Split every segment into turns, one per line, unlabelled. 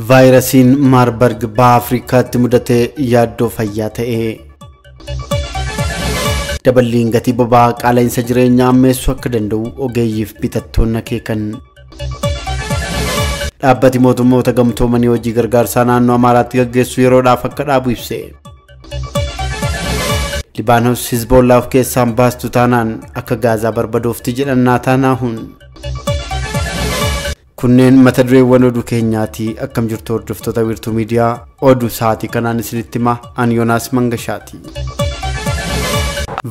Vaayirasiin Maarbarg baha Afrikaatti mudate yaaddoo fayyaa ta'e. Daballiin gatii boba'aa qaala'insa jireenyaa ammeessuu akka danda'u ogeeyyiif bitattoonni akeekan. Dhaabbati mootummoota gamtoomanii hojii gargaarsaa naannoo Amaaraatti gaggeessu yeroodhaaf akka dhaabu ibse. Libaanos Hizboollaa of keessaan baastu taanaan akka Gaazaa barbadoofti jedhan Naataanaahuun. Kunneen mata dureewwan oduu keenyaati. Akkam jirtu hordoftoota Wiirtuu Miidiyaa, oduu sa'aatii kanaan isinitti hima ani Yoonaas Mangashaati.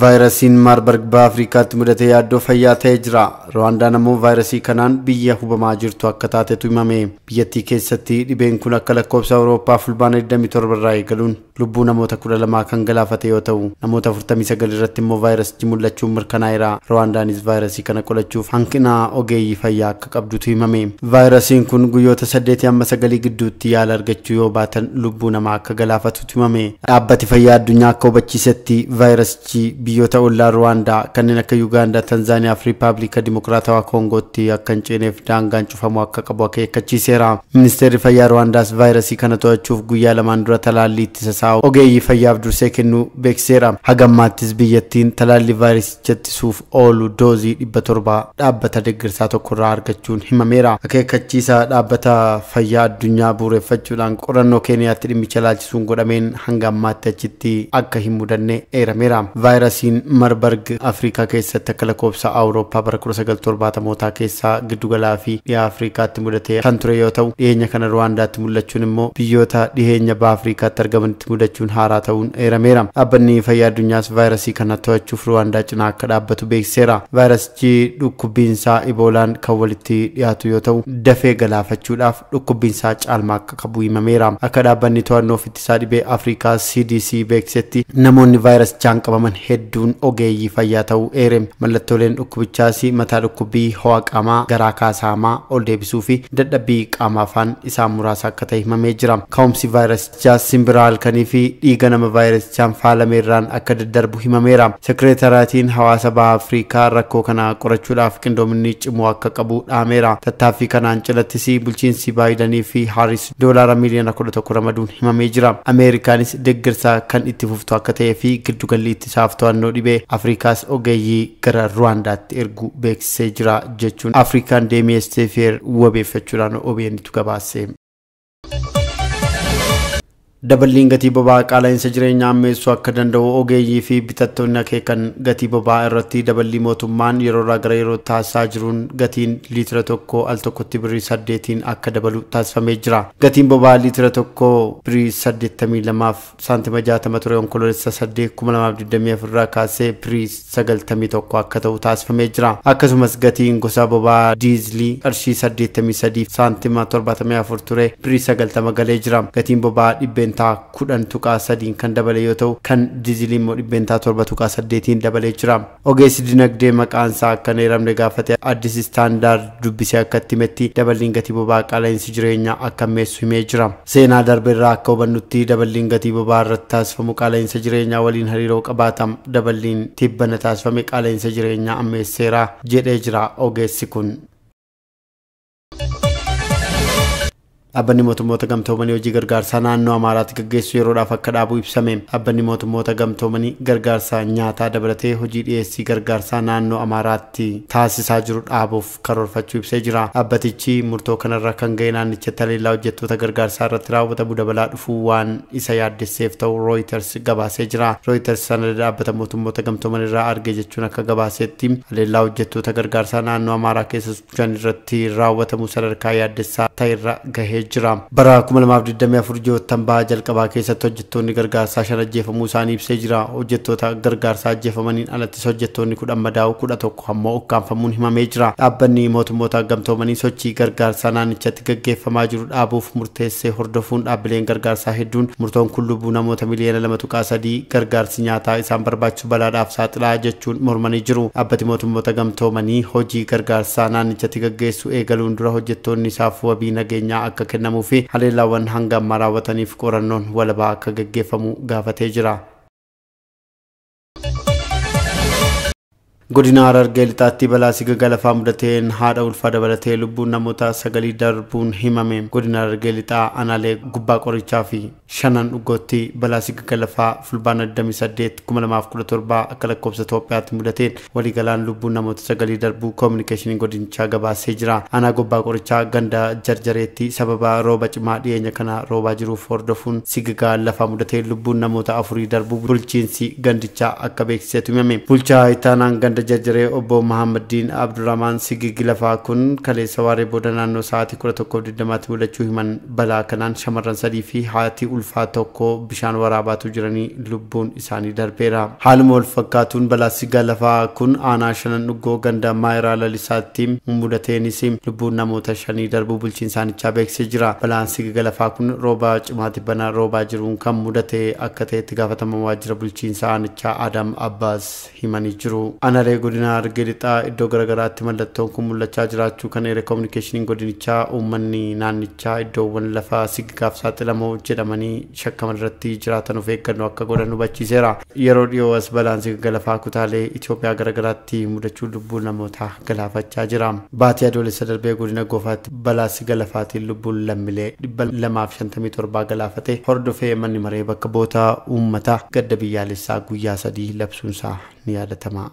Vaayirasiin Maarbarg baha Afrikaatti mudate yaaddoo fayyaa ta'ee jira. Ruwaandaan ammoo vaayirasii kanaan biyya hubamaa jirtu akka taatetu himame. Biyyattii keessatti dhibeen kun akka lakkoofsa Awurooppaa fulbaana 27 irraa eegaluun lubbuu namoota 12 kan galaafate yoo ta'u, namoota 49 irratti immoo vaayirasichi mul'achuun mirkanaa'eera. Ruwaandaanis vaayirasii kana qolachuuf hanqina ogeeyyii fayyaa akka qabdutu himame. Vaayirasiin kun guyyoota 8 amma 9 gidduutti yaala argachuu yoo baatan lubbuu namaa akka galaafatutu himame. Dhaabbati fayyaa addunyaa akka hubachiisetti vaayirasichi biyyoota ollaa Ruwaandaa kanneen akka Yuugaandaa, Tanzaaniyaa fi Riippaabilika Dimokiraatawaa Koongootti akka hin ceeneef daangaan cufamuu akka qabu akeekkachiiseera. Ministeerri fayyaa Ruwaandaas vaayirasii kana to'achuuf guyyaa lamaan dura talaallii ittisa isaa ogeeyyii fayyaaf dursee kennuu beeksiseera. Haga ammaattis biyyattiin talaallii vaayirasicha ittisuuf oolu doozii 700 dhaabbata deeggarsaa tokkorraa argachuun himameera. Akeekkachiisa dhaabbata fayyaa addunyaa bu'uureffachuudhaan qorannoo Keeniyaatti dhimmicha ilaalchisuun godhameen hanga ammaatti achitti akka hin mudanne eerameera. Vaayirasiin Marbarg Afrikaa keessatti akka lakkoofsa Awurooppaa bara 1970 keessaa giddugalaa fi dhiha Afrikaatti mudate kan ture yoo ta'u, dhiyeenya kana Ruwaandaatti mul'achuun immoo biyyoota dhiyeenya baha Afrikaatti argamanitti mudachuun haaraa ta'uun eerameera. Dhaabbanni fayyaa addunyaas vaayirasii kana to'achuuf Ruwaandaa cinaa akka dhaabbatu beeksiseera. Vaayirasichi dhukkubbiinsaa Iboolaan kan walitti dhiyaatu yoo ta'u, dafee galaafachuudhaaf dhukkubbiinsaa caalmaa akka qabu himameera. Akka dhaabbanni to'annoo ittisaa dhibee Afrikaa CDC beeksisetti namoonni vaayirasichaan qabaman hedduun ogeeyyii fayyaa ta'uu eere. Mallattooleen dhukkubichaas mataa dhukkubbii, ho'a qaamaa, garaa kaasaamaa ol deebisuu fi dadhabbii qaamaa faan isaan muraasa akka ta'e himamee jira. Ka'umsi vaayirasichaas simbira halkanii fi dhiiga nama vaayirasichaan faalameerraan akka daddarbu himameera. Sekireetaraatiin hawaasa baha Afrikaa rakkoo kana qorachuudhaaf qindoominni cimuu akka qabu dhaameera. Tattaaffii kanaan cinattis bulchiinsi Baayidanii fi Haaris $11 miliyoona ramaduun himamee jira. Ameerikaanis deeggarsa kan itti fuftu akka ta'ee fi giddugalli ittisaaf to'annoo dhibee Afrikaas ogeeyyii gara Ruwaandaatti ergu beeksisee jira jechuun Afrikaan deemee wabeeffachuudhaan OBN'tu gabaase. Daballiin gatii boba'aa qaala'insa jireenyaa ammeessuu akka danda'u ogeeyyii fi bitattoonni akeekan. Gatii boba'aa irratti daballii mootummaan yeroorraa gara yeroo taasisaa jiruun gatiin liitira tokko al tokkotti birrii 8 akka dabalu taasifamee jira. Gatiin boba'aa liitira tokko birrii 82 saantima 60 ture Onkoloolessa 8 2024 irraa kaasee birrii 91 akka ta'u taasifamee jira. Akkasumas gatiin gosa boba'aa diizilii qarshii 83 saantima 74 ture birrii 90 galee jira. Gatiin boba'aa 10.13% kan dabale yoo ta'u, kan diizilii immoo 7.8% dabalee jira. Ogeessi dinagdee maqaan isaa akka hin eeramne gaafate Addis Istaandaard dubbisee akka itti himetti daballiin gatii boba'aa qaala'insi jireenyaa akka ammeessu himee jira. Seenaa darbe irraa akka hubannutti daballiin gatii boba'aa irratti taasifamu qaala'insa jireenyaa waliin hariiroo qabaatam. Daballiin tibbana taasifame qaala'insa jireenyaa ammeesseera jedhee jira ogeessi kun. Dhaabbanni mootummoota gamtoomanii hojii gargaarsaa naannoo Amaaraatti gaggeessu yeroodhaaf akka dhaabu ibsame. Dhaabbanni mootummoota gamtoomanii gargaarsa nyaataa dabalatee hojii dhiyeessii gargaarsaa naannoo Amaaraatti taasisaa jiru dhaabuuf karoorfachuu ibsee jira. Dhaabbatichi murtoo kanarra kan ga'e naannicha haleellaa hojjettoota gargaarsaa irratti raawwatamu dabalaa dhufuu waan isa yaaddesseef ta'u Reuters gabaasee jira. Reuters sanada dhaabbata mootummoota gamtoomanii irraa arge jechuun akka gabaasetti haleellaa hojjettoota gargaarsaa naannoo Amaaraa keessa socho'an irratti raawwatamu sadarkaa yaaddessaa ta'erra gahee jira. Bara 2024 ji'oottan baha jalqabaa keessatti hojjettoonni gargaarsaa 5 ajjeefamuu isaanii ibsee jira. Hojjettoota gargaarsaa ajjeefamaniin alattis hojjettoonni 10 madaa'uu 11 ammoo ukkaanfamuun himamee jira. Dhaabbanni mootummoota gamtoomanii sochii gargaarsaa naannichatti gaggeeffamaa jiru dhaabuuf murteessee hordofuun dhaabbileen gargaarsaa hedduun murtoon kun lubbuu namoota miliyoona 2.3 gargaarsi nyaataa isaan barbaachisu balaadhaaf saaxilaa jechuun mormanii jiru. Dhaabbati mootummoota gamtoomanii hojii gargaarsaa naannichatti gaggeessu eegaluun dura hojjettoonni isaaf wabii nageenyaa akka kennamuu fi haleellaawwan hanga ammaa raawwataniif qorannoon walabaa akka gaggeeffamu gaafatee jira. Godina Harargee Lixaatti balaa sigiga lafaa mudateen haadha ulfaa dabalatee lubbuun namoota 9 darbuun himame. Godina Harargee Lixaa aanaalee gubbaa qorichaa fi shanan dhugootti balaa sigiga lafaa fulbaana 28 2017 akka lakkoofsa Itoophiyaatti mudateen waliigalaan lubbuun namoota 9 darbuu koominikeeshiniin godinichaa gabaasee jira. Aanaa gubbaa qorichaa ganda jarjareetti sababa rooba cimaa dhiyeenya kana roobaa jiruuf hordofuun sigiga lafaa mudateen lubbuun namoota 4 darbuu bulchiinsi gandichaa akka beeksisetu himame. Bulchaa Itaanaan ganda jarjaree obbo Mahammadiin Abdurrahman sigigi lafaa kun kaleessa waaree booda naannoo sa'aatii 11:20 mudachuu himan. Balaa kanaan shamarran 3 fi haati ulfaa tokko bishaan waraabaatu jiranii lubbuun isaanii darbeera. Haaluma wal fakkaatuun balaa sigiga lafaa kun aanaa shanan dhugoo ganda Maayiraa Lalisaatti mudateenis lubbuun namoota 5 darbuu bulchiinsaanichaa beeksisee jira. Balaan sigiga lafaa kun rooba cimaatti bana roobaa jiruun kan mudate akka ta'etti gaafatama waajjira bulchiinsa aanichaa Adam Abbaas himanii jiru. Aanaalee godina Harargee Lixaa iddoo garaagaraatti mallattoon kun mul'achaa jiraachuu kan eere koominikeeshiniin godinichaa uummanni naannichaa iddoowwan lafaa sigigaaf saaxilamoo jedhamanii shakkaman irratti jiraatan of eeggannoo akka godhan hubachiiseera. Yeroo dhiyoo as balaan sigiga lafaa kutaalee Itoophiyaa garaagaraatti mudachuu lubbuu namootaa galaafachaa jira. Baatii Adoolessa darbee godina Goofaatti balaa sigiga lafaatiin lubbuun lammiilee 257 galaafate hordofee manni maree bakka bu'oota uummataa gadda biyyaalessaa guyyaa 3 labsuunsaa ni yaadatama.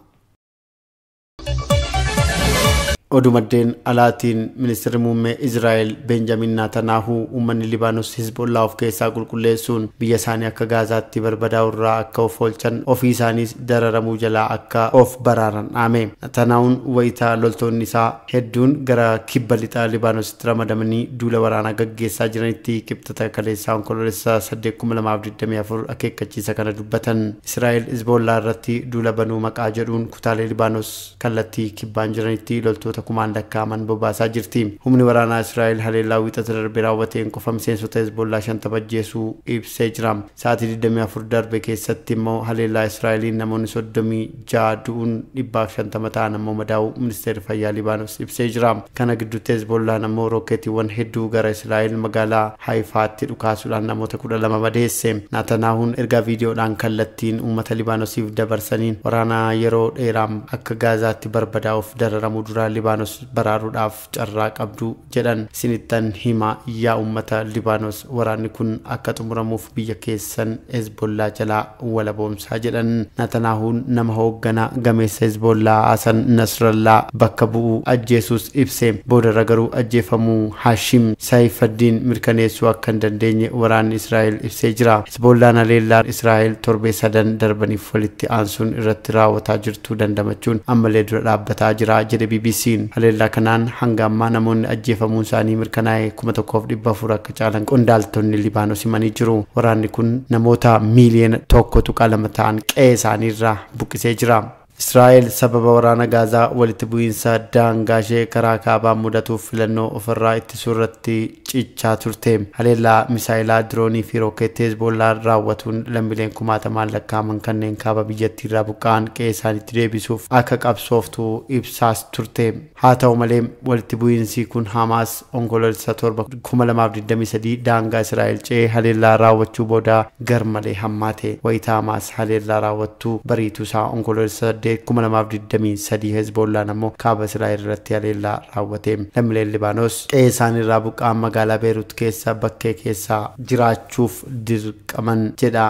Oduu maddeen alaatiin ministeerri muummee Israa'el Benjamin Netanyahu uummanni Libaanos Hizbollaa of keessaa qulqulleessuun biyya isaanii akka Gaazaatti barbadaa'u irraa akka of oolchan ofii isaaniis dararamuu jalaa akka of baraaran dhaame. Netanyahuun wayitaa loltoonni isaa hedduun gara kibba lixaa Libaanositti ramadamanii duula waraanaa gaggeessaa jiranitti qibxata kaleessaa onkoloolessa 8 2024 akeekkachiisa kana dubbatan. Israa'el Hizbollaa irratti duula banuu maqaa jedhuun kutaalee Libaanos kallattii kibbaan jiranitti loltoota kumaan lakkaa'aman bobaasaa jirti. Humni waraanaa Israa'el haleellaa wiixata darbe raawwateen qofa miseensota Hezbollaa 50 ajjeesuu ibsee jira. Sa'aatii 24 darbe keessatti immoo haleellaa Israa'eliin namoonni 36 du'uun 150 ta'an ammoo madaa'uu ministeerri fayyaa Libaanos ibsee jira. Kana gidduutti Hezbollaan ammoo rookeetiiwwan hedduu gara Israa'el magaalaa Haifaatti dhukaasuudhaan namoota 12 madeesse. Netanyahuun ergaa viidiyoodhaan kallattiin uummata Libaanosiif dabarsaniin waraana yeroo dheeraan akka Gaazaatti barbadaa'uuf dararamuu duraa Libaanos baraaruudhaaf carraa qabdu jedhan. Isinittan hima yaa uummata Libaanos, waraanni kun akka xumuramuuf biyya keessan Hezbollaa jalaa walaboomsaa jedhan. Netanyahuun nama hoogganaa gameessa Hezbollaa Hasan Nasrallaa bakka bu'uu ajjeesuus ibse. Boodarra garuu ajjeefamuu Hashim Saifaddiin mirkaneessuu akka hin dandeenye waraanni Israa'el ibsee jira. Hezbollaan haleellaa Israa'el torbee 3 darbaniif walitti aansuun irratti raawwataa jirtu dandamachuun ammallee dura dhaabbataa jira jedhe BBC. Haleellaa kanaan hanga ammaa namoonni ajjeefamuun isaanii mirkanaa'e 1400 akka caalan qondaaltonni Libaanos himanii jiru. Waraanni kun namoota miiliyoona 1.2 ta'an qe'ee isaaniirraa buqqisee jira. Israa'el sababa waraana Gaazaa walitti bu'iinsa daangaa ishee karaa kaabaan mudatuuf filannoo ofirraa ittisuu irratti cichaa turte. Haleellaa misaayilaa diroonii fi rookeettii Hezbollaan raawwatuun lammiileen kumaatamaan lakkaa'aman kanneen kaaba biyyattii irraa buqqa'an qe'ee isaaniitti deebisuuf akka qabsooftu ibsaas turte. Haa ta'u malee walitti bu'iinsi kun Hamaas onkoloolessa 7 2023 daangaa Israa'el ce'ee haleellaa raawwachuu booda garmalee hammaate. Wayitaa Hamaas haleellaa raawwattuu bariituu isaa onkoloolessa 2023 Hezbollaan ammoo kaaba Israa'el irratti haleellaa raawwate. Lammiileen Libaanos qe'ee isaaniirraa buqqa'an magaalaa Beerut keessa bakkee keessa jiraachuuf dirqaman jedha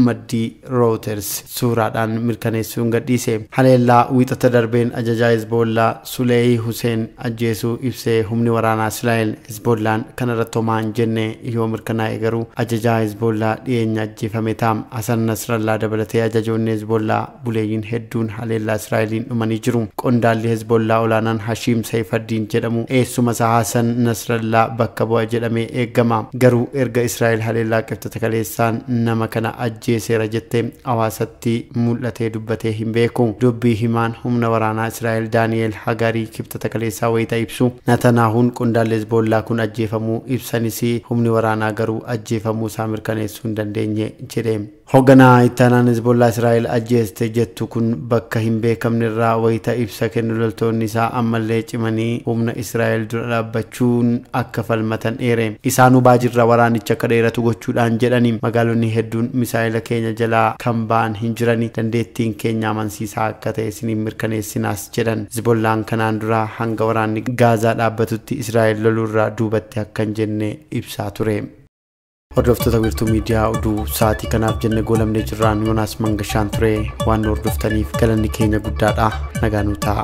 maddii Reuters suuraadhaan mirkaneessuun gadhiise. Haleellaa wiixata darbeen ajajaa Hezbollaa Suleey Hussein ajjeesuu ibsee humni waraanaa Israa'el Hezbollaan kanarratti homaa hin jenne yoo mirkanaa'e garuu ajajaa Hezbollaa dhiyeenya ajjeefame ta'a. Hasan Nasrallaa dabalatee ajajoonni Hezbollaa buleeyyiin hedduun haleellaa Israa'eliin dhumanii jiru. Qondaalli Hezbollaa olaanaan Hashim Saifaddiin jedhamu eessuma isaa Hasan Nasrallaa bakka bu'a jedhamee eegama. Garuu erga Israa'el haleellaa qibxata kaleessaan nama kana ajjeeseera jettee hawaasatti mul'atee dubbatee hin beeku. Dubbii himaan humna waraanaa Israa'el Daani'el Hagarii qibxata kaleessaa wayita ibsu Netanyahuun qondaalli Hezbollaa kun ajjeefamuu ibsanis humni waraanaa garuu ajjeefamuu isaa mirkaneessuu hin dandeenye jedhe. Hoogganaa ittaanaan Hezbollaa Israa'el ajjeeste jettu kun bakka hin beekamne irraa wayita ibsa kennu loltoonni isaa ammallee cimanii humna Israa'el dura dhaabbachuun akka falmatan eere. Isaan hubaa jirra waraanicha akka dheeratu gochuudhaan jedhani magaalonni hedduun misaa'ila keenya jalaa kan ba'an hin jirani dandeettiin keenya amansiisaa akka ta'e isiniin mirkaneessinaas jedhan. Hezbollaan kanaan dura hanga waraanni Gaazaa dhaabbatutti Israa'el loluurraa duubatti akka hin jenne ibsaa ture. Hordoftoota Wiirtuu Miidiyaa oduu sa'aatii kanaaf jenne goolamnee jirraan Yoonaas Mangashaan ture waan nu hordoftaniif galanni keenya guddaadha. Nagaa nuu ta'a.